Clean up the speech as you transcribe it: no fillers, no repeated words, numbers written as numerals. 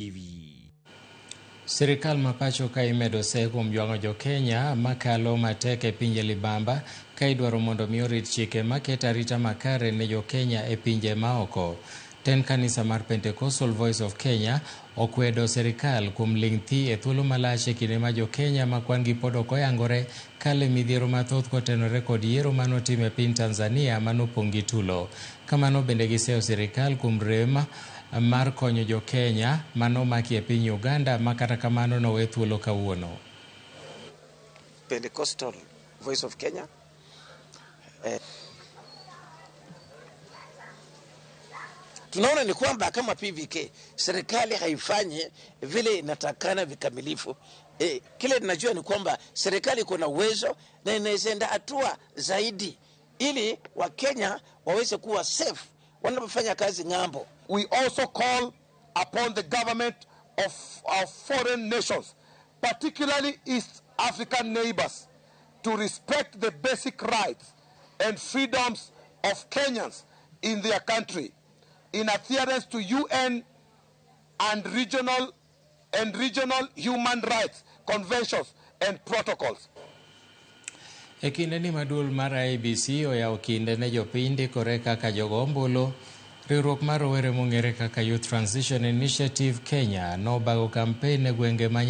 TV. Sirikal ma pacho ka imedo se kuom jwang'o jo-Kenya makalo matek e pinje libamba ka idwaro mondo mi orit chike maketo arita makare ne jo-Kenya e pinje maoko. Tend kanisa mar Pentecostal Voice of Kenya okwedo sirikal kuom ling' thi e thuolo malach e kinde ma jo-Kenya ma kwan gi pod ok oyangore kalo e midhiero mathoth kotenore kod yiero manotim e piny Tanzania manopong' gi tulo. Kamano bende giseyo sirikal kuom rem mar konyo jo-Kenya manomaki e piny Uganda ma kata kamano nowe thuolo kawuono. Pentecostal Voice of Kenya. Tunaona ni kwamba kama PVK serikali haifanyi vile inatakana vikamilifu. Kile tunajua ni kwamba serikali iko na uwezo na inaweza enda hatua zaidi ili Wakenya waweze kuwa safe wanapofanya kazi ng'ambo. We also call upon the government of our foreign nations, particularly East African neighbors, to respect the basic rights and freedoms of Kenyans in their country, in adherence to UN and regional human rights conventions and protocols. E kinde ni ma duol mar IEBC oyawo kinde ne jopiny ndikore kaka jogo ombulu, riwruok mar rowere mong'ere kaka Youth Transition Initiative Kenya nobago kampen e gwenge ma